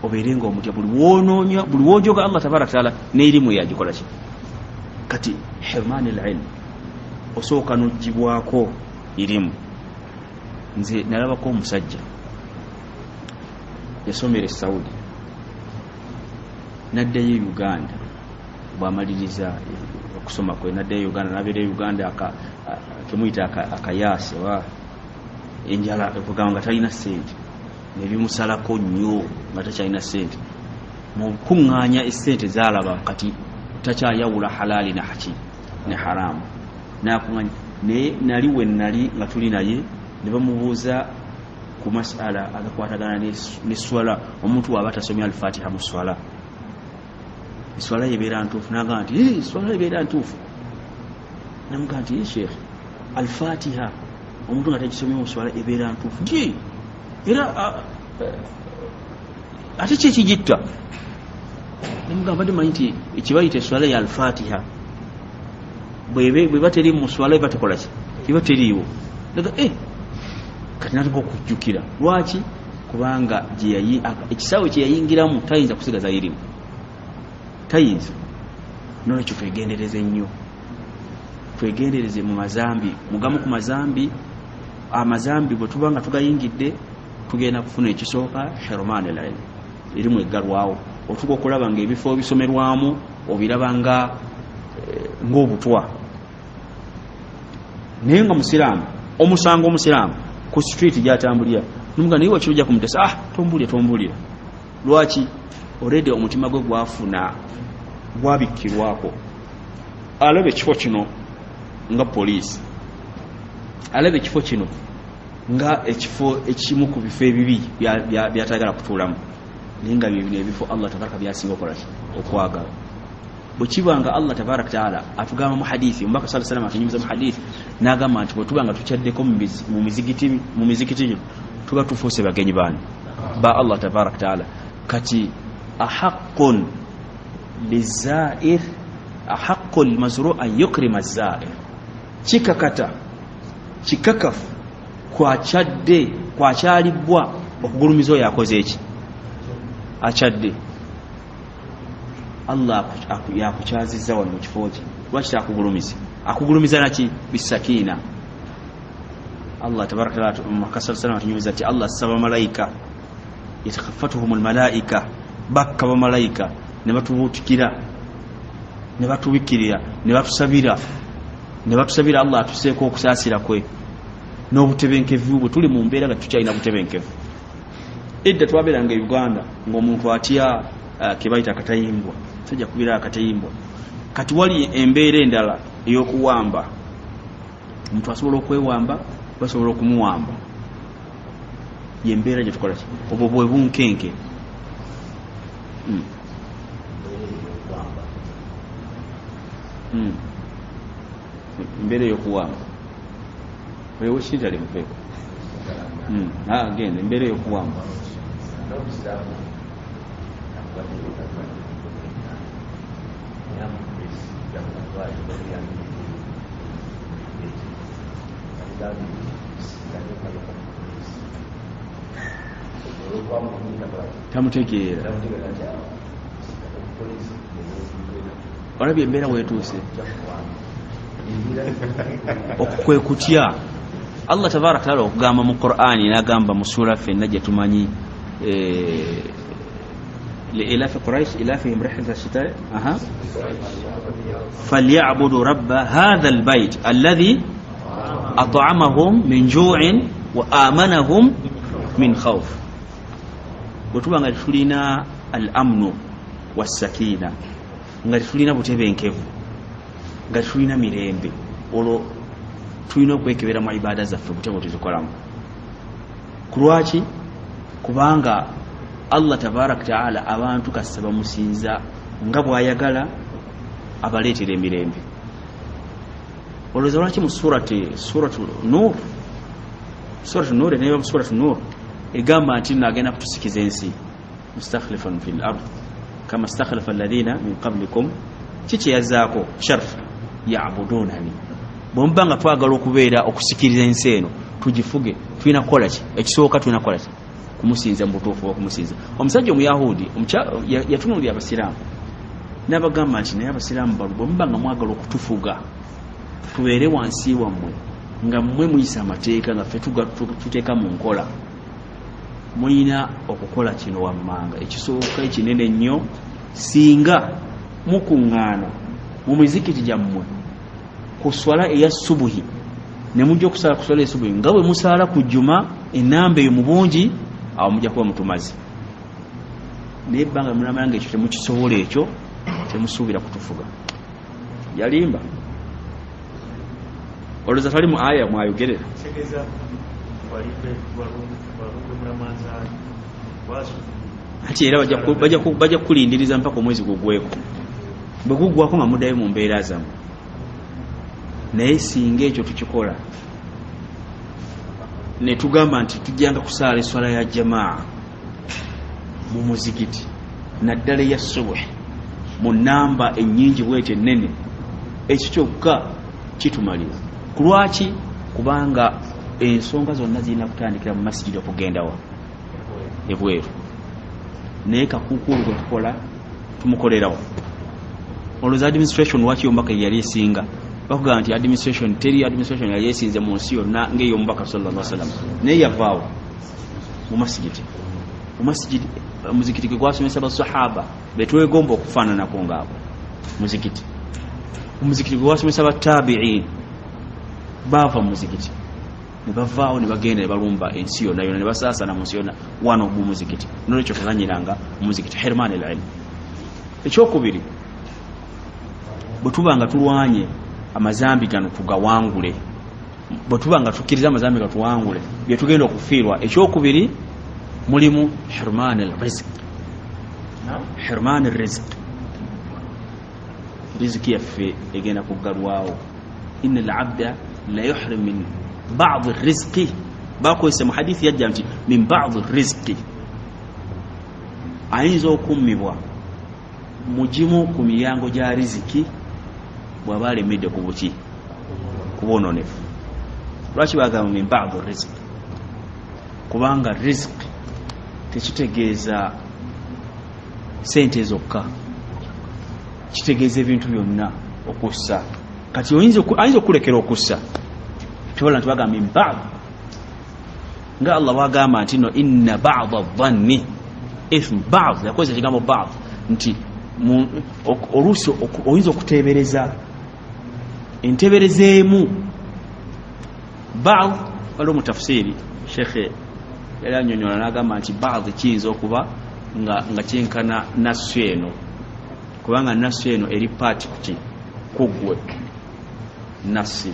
obeere nga omutya buli wonoonya, buli w'ojoga Allah tabaraka taala, n'erimu yagikola ki? Kati hirmani al-ilm osooka n'oggyibwako irimu. Nze nalabako omusajja yasomera e Saudi, n'addayo e Uganda, bw'amaliriza okusoma kwe n'addayo e Uganda, n'abeera e Uganda kemuyita akayaasi oba enjala, okugamba nga talina ssente, nebimusalako nnyo nga takyalina ssente. Mu kuŋŋaanya essente zaalaba kati takyayawula halaali na haki ne haramu, nakuŋŋaanya. Naye nali we nali nga tuli naye Ne bamubuuza ku masala agakwatagana ne swala. Omuntu waaba tasomye Alfatiha mu swala, eswala yebeera ntuufu? Nagamba nti, "Eh, swala ebeera ntuufu." Namugamba nti, "Eh, sheekh, Alfatiha omuntu nga tagisomye mu swala ebeera ntuufu?" Nti era ate ki ekigitta? Namugamba, badde manyi nti ekibayita eswala ya Alfatiha bweba teri mu swala eba tekolaki, eba teriiwo. Naga, eh, kati natuka okujjukira lwaki, kubanga ekisaawe kyeyayingiramu tayinza kusigaza irimu, tayinza. Nolwekyo twegendereze nnyo, twegendereze mu mazambi, mugamu ku mazambi. Amazambi bwe tuba nga tugayingidde, tugenda kufuna ekisooka hirman al ilm, erimu eggalwawo. Otuka okulaba nga ebifo bisomerwamu obiraba nga ng'obutwa, naye nga musiraamu omusanga omusiraamu ku street gyatambulira, nomuga naye wakiri ojja kumutesa, "Ah, tombulira, tombulira." Lwaki? Already omutima gwe gwafuna gwabikkirwako, alaba ekifo kino nga poliisi, alaba ekifo kino nga ekifo ekimu ku bifo ebibi byatayagala kutuulamu, naye nga byebino ebifo Allah tabaraka byasinga okukolaki, okwagala. Bwe kiba nga Allah tabaraka taala atugamba mu hadithi, omubaka sa salam atunyumiza mu hadithi n'agamba nti bwe tuba nga tukyaddeko mu mizikiti gino, tuba tufuuse bagenyi baani? Ba Allah tabaraka taala. Kati ahaqun lizair, ahaqu lmazru an yukrima zair, kikakata, kikakafu kwakyadde, kwakyalibwa okugulumiza oyo akoze eki, akyadde. Allah yakukyazizza wano mu kifo kye, lwaki takugulumiza? Akugulumiza naki? Bisakiina. Allah tabaraka taala atunyumiza nti Allah asaba malayika, yatakhafatuhum lmalaika, bakka bamalayika ne batubuutikira ne batubikirira ne batusabira ne batusabira Allah atuseeko okusaasira kwe n'obutebenkevu bwe. Tuli mu mbeera nga tukyalina butebenkevu. Edda twabeeranga e Uganda ng'omuntu atya kebayita akatayimbwa, sajja kubira akatayimbwa. Kati wali embeera endala ey'okuwamba, omuntu asobola okwewamba, basobola okumuwamba. Yembeera gyetukola ki, obwo bwe bunkenke. Embeera ey'okuwamba ewo kintale muveeko. Genda, embeera ey'okuwamba. N'obusiraamu nakubadde Tamutegeera. Olabye embeera wetuuse, okwo kwe kutya Allah tabaraka taala okugamba mu Qur'ani, nagamba mu sura ffenna gye tumanyi, liilafi Quraish ilafihim rihlata shita, aha, falyabudu rabba hadha albayt alladhi at'amahum min ju'in wa amanahum min khawf. Bwe tuba nga tetulina al amnu wassakina, nga tetulina butebenkevu, nga tetulina mirembe, olwo tulina okwekebera mu ibaada zaffe butya bwe tuzikolamu. Ku lwaki? Kubanga Allah tabaraka taala abantu kasita bamusinza nga bw'ayagala, abaleetera emirembe. Olowooza lwaki mu suratu Nur, suratu Nur, neba mu suratu Nur egamba nti nno agenda kutusikiza ensi, mustakhlifan fi l ard kama stakhlafa alladhina min qablikum. Ki kyeyazaako? Sharf yabudunani. Bwemuba nga twagala okubeera okusikiriza ensi eno tugifuge, tulina kukola ki? Ekisooka tulina kukola ki? Kumusinza mu butuufu okumusinza. Omusajja omuyahudi yatunuulira abasiraamu n'abagamba nti, "Naye abasiraamu balu, bwe muba nga mwagala okutufuga tubeere wansi wammwe, nga mmwe muyisa amateeka nga ffe tuteeka mu nkola, mulina okukola kino wammanga. Ekisooka ekinene ennyo, singa mukuŋŋaana mu mizikiti gyammwe ku swala eya subuhi, ne mujja okusaala ku swala eya subuhi nga bwe musaala ku jjuma, enamba eyo mu bungi, awo mujja kuba mutumaze. Naye ebbanga munamala nga ekyo temukisobola, ekyo temusuubira kutufuga." Yalimba? Olowooza tali mu aya mwayogerera? Ati era bajja kukulindiriza mpaka omwezi gugweko, bwe guggwako nga muddayo mu mbeera zammwe. Naye singa ekyo tukikola ne tugamba nti tujjanga kusaala eswala ya jamaa mu muzigiti, naddala eya subuhi mu namba ennyingi bwetyo ennene, ekyo kyokka kitumalira. Ku lwaki? Kubanga ensonga zonna zirina kutandikira mu masigidi okugendawa ebweru. Naye kakuukulu gwe tukola tumukolerawo. Olowooza administration lwaki omubaka yali esinga? Bakugamba nti administration, teri administration yali esinze mu nsi yonna ng'ey'omubaka sallallahu alaihi wasallam, naye yavaawo mu masigiti. Mu masigiti, muzikiti gwe gwasomesa basahaba betwegomba okufaananako ngaabo. Muzikiti, omuzikiti gwe gwasomesa batabiin, baava mu muzikiti ne bavaawo ne bagenda ne balumba ensi yonna yonna, ne basaasana mu nsi yonna wano mu muzikiti. Nolwekyo tozanyiranga mu muzikiti, hirman al ilm. Ekyokubiri, bwe tuba nga tulwanye amazambi gano tugawangule, bwe tuba nga tukkiriza amazambi gatuwangule, bye tugenda okufiirwa. Ekyokubiri, mulimu hirman al rizq. Hirman al rizq, riziki yaffe egenda kuggalwawo. Inna al abda la yuhrim min badi rizqi, bakozesa mu hadithi yajja nti min badi rizqi, ayinza okummibwa mugimu ku miryango gya riziki bw'aba alemedde ku buki, ku bwononefu. Lwaki bagamba min badi rizqi? Kubanga riziki tekitegeeza sente zokka, kitegeeza ebintu byonna okussa. Kati ayinza okulekera okussa kyobola nti bagamba min badi, nga Allah bwagamba nti no inna bada dhanni ithm. Bad yakozesa ekigambo bad nti oluusi oyinza okuteebereza enteebereza emu bad. Waliwo mu tafsiiri shekhe yali anyonyola n'agamba nti bad kiyinza okuba nga kyenkana nassu eno, kubanga nassu eno eri paati kuki kuggwe nafsi,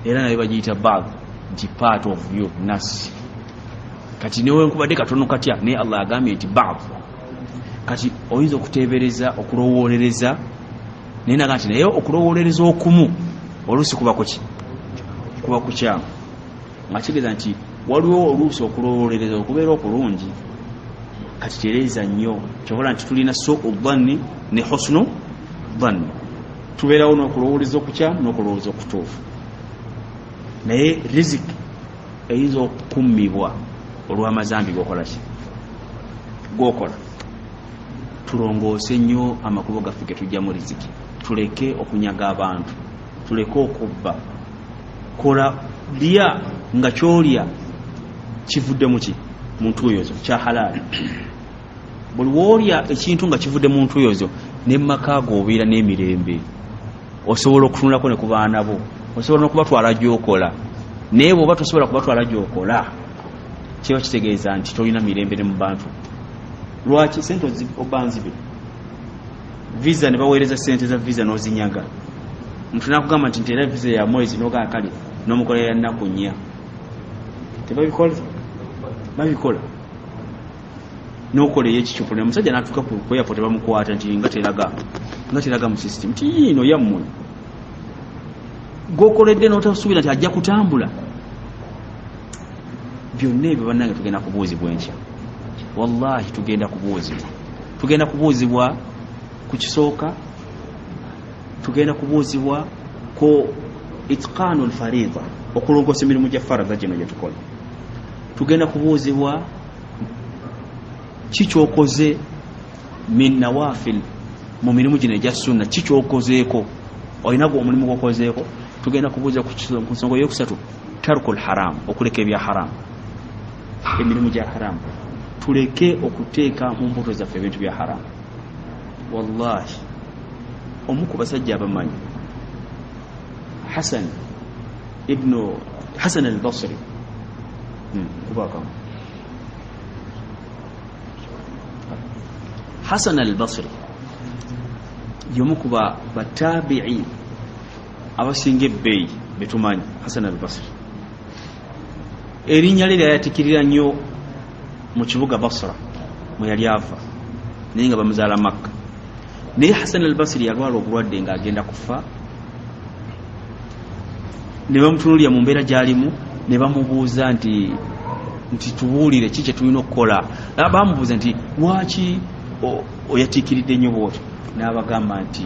era nayo bagiyita bad nti part of you, nafsi. Kati newenkubadde katono katya, naye Allah agambye nti bad. Kati oyinza okuteebereza, okulowoolereza, naye naga nti naye okulowoolereza okumu oluusi kuba kuki, kuba kukyamu, nga kitegeeza nti waliwo oluusi okulowoolereza okubeera okulungi. Kati tereeza nnyo, kyobola nti tulina suu dhanni ne husnu dhanni, tubeerawo n'okulowoolereza okukyamu n'okulowooza okutuufu. Naye riziki eyinza okukummibwa olw'amazambi gokola ki, gokola. Tulongoose nnyo amakubo gaffe ge tujjamu riziki, tuleke okunyaga abantu, tuleke okubba. Kola, lya nga kyolya kivudde muki, mu ntuuyo zo, kya halaali. Buli woolya ekintu nga kivudde mu ntuuyo zo, ne mumaka go obeera n'emirembe, osobola okutunulako ne ku baana bo, osobola n'okubatwala gy'okola. Naye bw'oba tosobola kubatwala gy'okola, kiba kitegeeza nti tolina mirembe ne mu bantu. Lwaki? Sente oba nzibe, visa ne baweereza sente za visa n'ozinyaga. Omuntu nakugamba nti nteera visa ya mwezi, nogaa kale n'omukolera nnaku 4. Tebabikola? Babikola. Nokola ey'ekicupu, omusajja n'atuuka ku airport bamukwata nti nga teraga, nga teraga mu system ti yiino yammwe gwokoledde, n'otasuubira nti ajja kutambula. Byonna ebyo bannange tugenda kubuuzibwa enkya. Wallahi tugenda kubuuzibwa, tugenda kubuuzibwa ku kisooka, tugenda kubuuzibwa ku itqanu lfarida, okulongoosa emirimu gya faradha gino gyetukola. Tugenda kubuuzibwa ki kyokoze min nawafil, mu mirimu gino egya sunna, ki kyokozeeko, olina gwe omulimu gwokozeeko. Tugenda kubuuza ku nsonga eyokusatu, tarku lharam, okuleka ebya haramu, emirimu gya haramu. Tuleke okuteeka mu mbuto zaffe ebintu bya haramu. Wallahi omu ku basajja abamanyi, Hasan ibnu Hasan al Basri, kubakamu Hasan al Basri yomu ku batabii abasinga ebbeeyi betumanyi. Hasan al Basri Erinnya lye lyayatikirira nnyo mu kibuga Basra mwe yali ava, naye nga bamuzaala Makka. Naye Hasan al Basiri yalwala obulwadde ng'agenda kufa, ne bamutunuulira mu mbeera gy'alimu, ne bamubuuza nti tubuulire ki kye tulina okukola. Bamubuuza nti lwaki oyatiikiridde nnyo bw'otyo? N'abagamba nti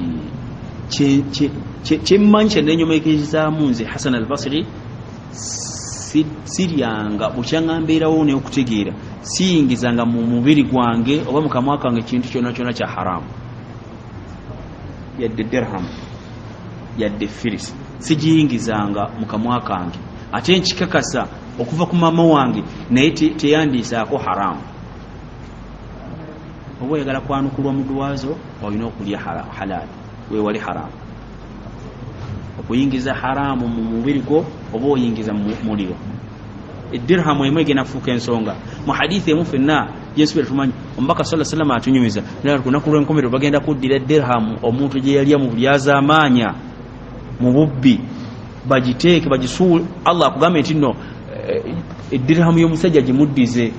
kyemmanyi kye neenyomekerezaamu nze Hasan al Basiri, siryanga bukyanga mbeerawo n'okutegeera, siyingizanga mu mubiri gwange oba mu kamwa kange kintu kyonna kyonna kya haramu, yadde dirham yadde firisi, sigiyingizanga mu kamwa kange. Ate nkikakasa okuva ku maama wange, naye teyandiisaako haramu. Oba oyagala kwanukulwa mu duwazo, olina okulya halali, weewale haramu. Okuyingiza haramu mu mubiri gwo oba oyingiza mu muliro. Edirhamu emu egenda kufuuka ensonga. Mu hadithi emu ffenna gyensuubira tumanyi, omubaka sallallahu alaihi wasallam atunyumiza ku lunaku lw'enkomerero bagenda kuddira dirhamu omuntu gye yalya mu bulyazaamaanya, mu bubbi, bagiteeke bagisuule. Allah akugambe nti nno edirhamu y'omusajja gimuddize,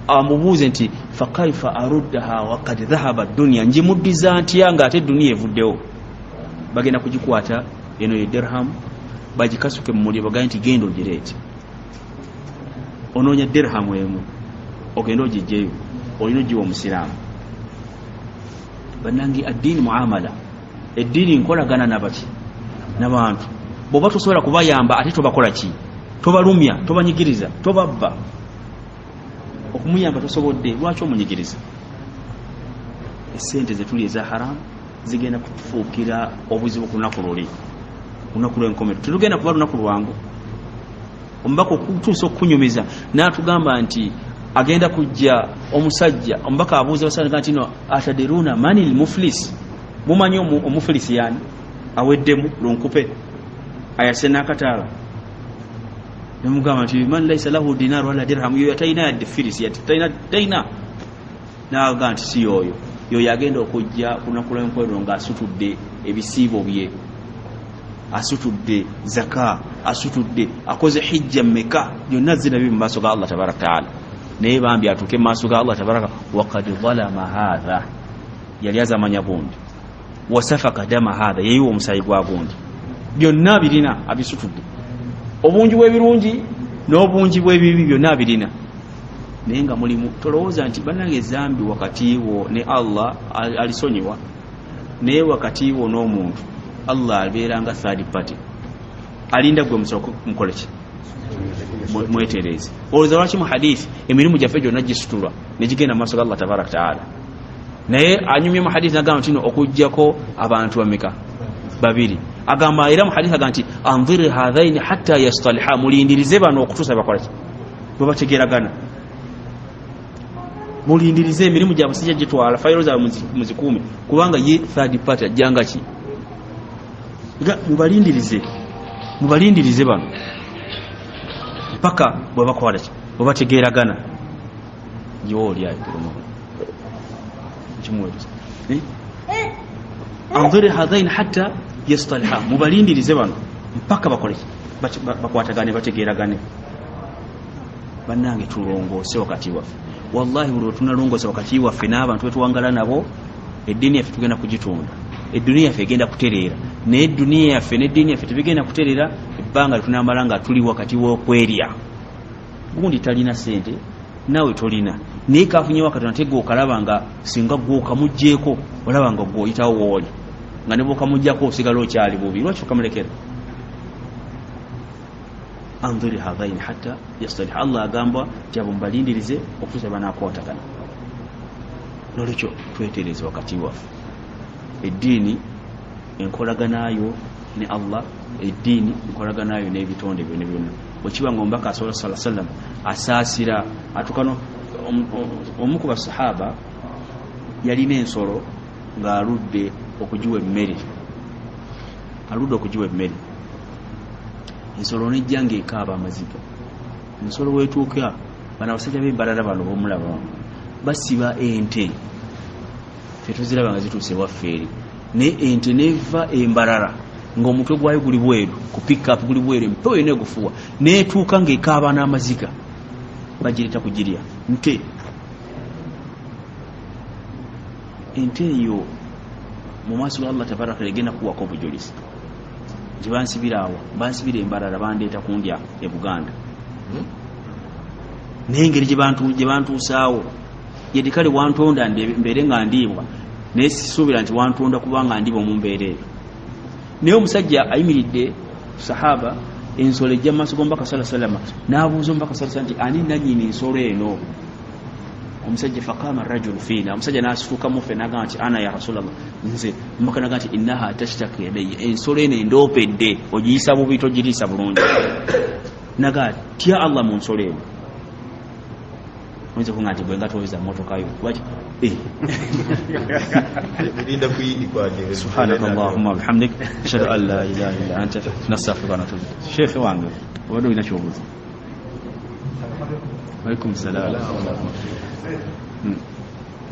amubuuze nti fakaifa aruddaha wakad dhahaba dunia, ngimuddiza ntya ng'ate duniya evuddewo? Bagenda kugikwata eno ye dirhamu bagikasuke mu muliro, bagambe nti genda ogireete. Onoonya dirhamu emu ogende ogijjeyo, olina ogiwa omusiraamu. Bannange, addiini muamala, eddiini nkolagana nabaki? N'abantu. Bw'oba tosobola kubayamba ate tobakola ki? Tobalumya, tobanyigiriza, tobabba. Okumuyamba tosobodde, lwaki omunyigiriza? Esente zetuli eza haramu zigenda kutufuukira obuzibu ku lunaku luli, ku lunaku lw'enkomerero. Tetugenda kuba lunaku lwangu. Omubaka okutuusa okukunyumiza n'atugamba nti agenda kujja omusajja. Omubaka abuuza abasajja nti no atadiruna mani lmuflis, mumanyi omufulisi yani? Aweddemu lunkupe ayase n'akataala. Nemugamba nti man laisa lahu dinar wala dirham, yoyo atalina yadde firisi, talina. N'agamba nti si yoyo, yoyo agenda okujja ku lunaku lw'enkomerero ng'asutudde ebisiibo bye, asutudde zaka, asutudde, akoze hijja mmeka, byonna zinabi mu maaso ga Allah tabaraka taala. Naye bambi atuuke mu maaso ga Allah tabaraka, wakad zalama hatha, yali azamanya gundi, wasafaka dama hatha, yeyiwa omusaayi gwa gundi. Byonna birina, abisutudde, obungi bw'ebirungi n'obungi bw'ebibi byonna birina. Naye nga mulimu, tolowooza nti bannange ezambi wakati wo ne Allah alisonyiwa, naye wakati wo n'omuntu Allah abeera nga third party, alinda gwe musooke mukole ki? Mwetereeze. Olowooza lwaki mu hadithi emirimu gyaffe gyonna gisitulwa ne gigenda mu maaso ga Allah tabaraka taala? Naye anyumye mu hadithi nagamba nti no okuggyako abantu bameka? Babiri. Agamba era mu hadithi agamba nti anziri hathaini hatta yastaliha, mulindirize bano okutuusa bakola ki? Bwe bategeeragana. Mulindirize emirimu gyabwe sijja gitwala, fayiro zaabwe muzikuume, kubanga ye third party ajjanga ki? Mubalindirize, mubalindirize bano mpaka bwe bakola ki? Bwe bategeeragana. Giwa oli ayo kimuweereza. Anziri hathaini hatta yastaliha, mubalindirize bano mpaka bakole ki? Bakwatagane, bategeeragane. Bannange tulongoose wakati waffe. Wallahi buli lwetunalongoosa wakati waffe n'abantu betuwangala nabo, eddiini yaffe tugenda kugitunda, eduniya yaffe egenda kutereera. Naye eduniya yaffe n'eddiini yaffe tebigenda kutereera ebbanga lyetunamala nga tuli wakati w'okwerya. Gundi talina sente, naawe tolina, naye kafunyewo akatono, ate gwe okalaba nga singa gwe okamuggyeeko, olaba nga gwe oyitawo wooli, nga ne bw'okamuggyako osigala okyali bubi. Lwaki okamulekera? Anzuri hathaini hatta yastaliha, Allah agamba nti abo mubalindirize okutuusa banakwatagana. Nolwekyo tweteereze wakati waffe. Eddiini enkolaganayo ne Allah, eddiini enkolaganayo n'ebitonde byonna byonna. Bwekiba nga omubaka sallallahu alaihi wasallam asaasira atuuka omu ku basahaba yalina ensolo ng'aludde okugiwa emmere, aludde okugiwa emmere, ensolo nejja ng'ekaaba amaziga. Ensolo weetuuka, bano abasajja b'embalala bano bomulaba basiba ente, ffe tuziraba nga zituuse ewaffe eri, naye ente neva embalala ng'omutwe gwayo guli bweru ku pickup guli bweru, empewo yonna egufuwa, neetuuka ng'ekaaba n'amaziga, bagireeta kugirya. Nte ente eyo mu maaso ga Allah tabaraka egenda kuwako obujulizi nti bansibira awa, bansibira embalala, bandeeta kundya e Buganda. Naye engeri gye bantuusaawo yedde, kale wantonda mbeere nga ndiibwa, naye sisuubira nti wantonda kubanga ndiibwa mu mbeera eyo. Naye omusajja ayimiridde sahaba, ensolo ejja mu maaso g'omubaka sallallahu alaihi wasallam, n'abuuza omubaka sallallahu alaihi wasallam nti ani nannyini nsolo eno? Omusajja faqama rajulu fiina, omusajja n'asituka muffe n'agamba nti ana ya Rasulallah, nze. Omubaka n'agamba nti innaha tashtaki ilayya, ensolo eno endoopedde, ogiyisa bubi, togiriisa bulungi. N'agamba tya Allah mu nsolo eno. Oyinza okuŋŋamba nti bwe nga toweza mmotoka yo lwaki? Linda kuyindi kwange. Subhanaka Allahumma wa bihamdik, ashhadu an la ilaha illa anta, nastaghfiruka wa natubu. Sheikh wange obadde olina ky'obuuza? Waalaikum salaam.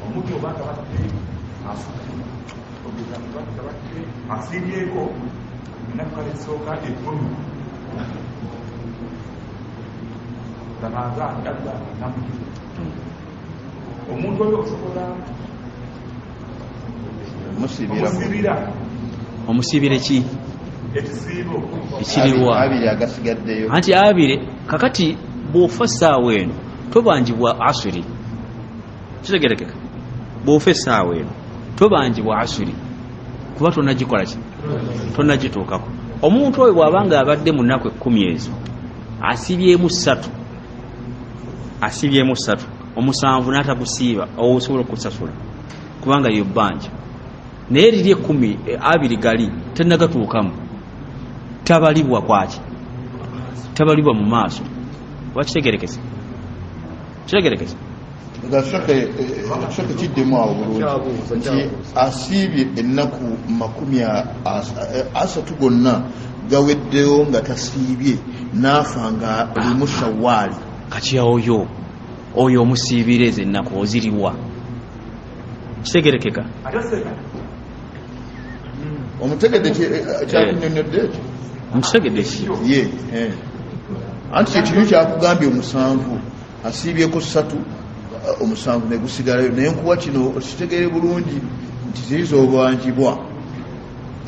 Omuntu oba tabatte asiibyeko ennaku kale esooka 10 Ramadan Allah namujuza. Omuntu oyo osobola omusibira. Omusibire ki? Ekisiibo. Ekiriwa? Abiri agasigaddeyo. Anti abiri kakati bw'ofa essaawa eno tobanjibwa asiri. Kitegerekeka. Bw'ofa essaawa eno tobanjibwa asiri kuba tonnagikola ki? Tonnagituukako. Omuntu oyo bw'abanga abadde mu nnaku 10 ezo asibyemu 3, asibyemu 3, 7 n'atagusiiba, osobola okusasula kubanga yo bbanja. Naye liri 10 abiri gali tannagatuukamu, tabalibwa kwaki? Tabalibwa mu maaso. Wakitegerekese? Kitegerekese? Gasooke kiddemu awo bulungi nti asiibye ennaku 30 gonna gaweddeyo nga tasiibye, n'afa nga limu Shawwali. Kati oyo omusiibira ezo ennaku oziriwa? Kitegerekeka? Omutegedde kyakunnyonnyodde ekyo? Omutegedde ki? Ye anti ekibi kyakugambye 7 asiibyeko 3, 7 ne gusigalayo. Naye nkuwa kino okitegeere bulungi nti ziriza obubanjibwa.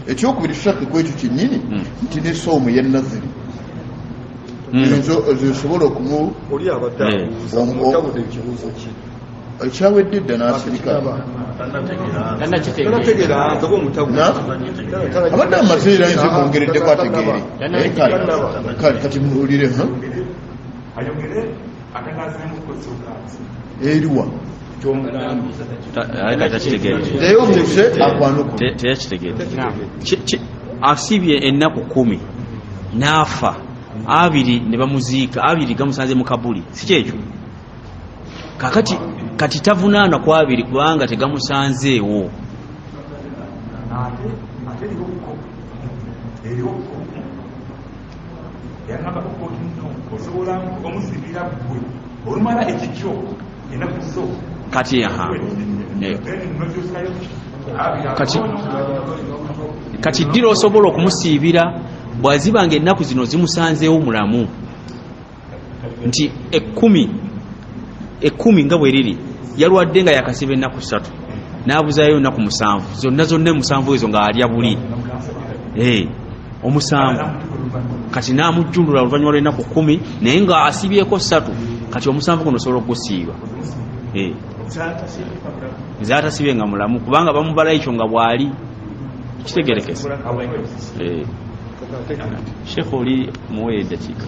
Ekyokubiri tushake ku ekyo kyennyini nti ne soomu ye Naziri zisobola okumu oli abadde abuuza omutabudde ekibuuzo ki ekyawedde dda n'asirika abadde amaze era nze mwongereddeko ategeere. Kale kati muwulire eriwa teyakitegeere. Asibye ennaku 10 n'afa, 2 ne bamuziika, 2 gamusanze mu kabuli, si kyekyo? Kakati kati tavunaana ku 2 kubanga tegamusanzeewo. Ate eriwo yagamba nno osobola omusibira ggwe olumala ekikyo ennaku zo. Kati kati ddira osobola okumusiibira bw'azibanga ennaku zino zimusanzeewo mulamu, nti 10 nga bwe riri yalwadde nga yakasiba ennaku 3 n'abuzaayo ennaku 7 zonna zonna 7 ezo ng'alya buli 7. Kati n'amujjulula oluvannyuma lw'ennaku 10 naye nga asibyeko 3, kati 7 guno osobola okugusiiba. Nze atasibye nga mulamu kubanga bamubala ekyo nga bw'ali. Kitegerekese. Sheikh oli muwe eddakiika.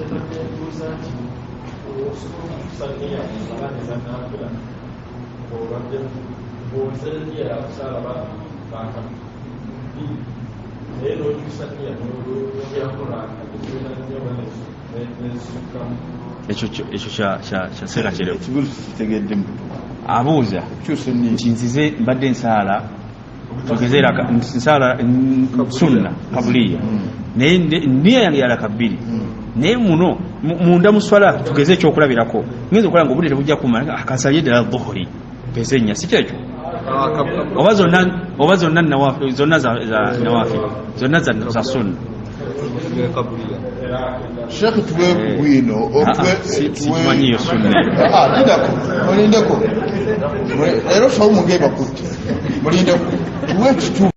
Ekyo kya kirewo. Abuuza nti nzize mbadde nsaala tugeze nsaala sunna kabuliya, naye nniya yange yalaka 2, naye muno munda mu swala tugeze ekyokulabirako ngenza okulaba nga obudde tebujja kumala, akansaliye ddala dhuhuri mpeze 4, si kyekyo? Oba zonna, oba zonna nawafi, zonna za nawafi, zonna za sunna. Sheekh, tuwe bwino. Sikimanyiyo sunna. Lindako, mulindeko. Leero sawumu ngebakutte, mulindeko, tuwe ekituufu.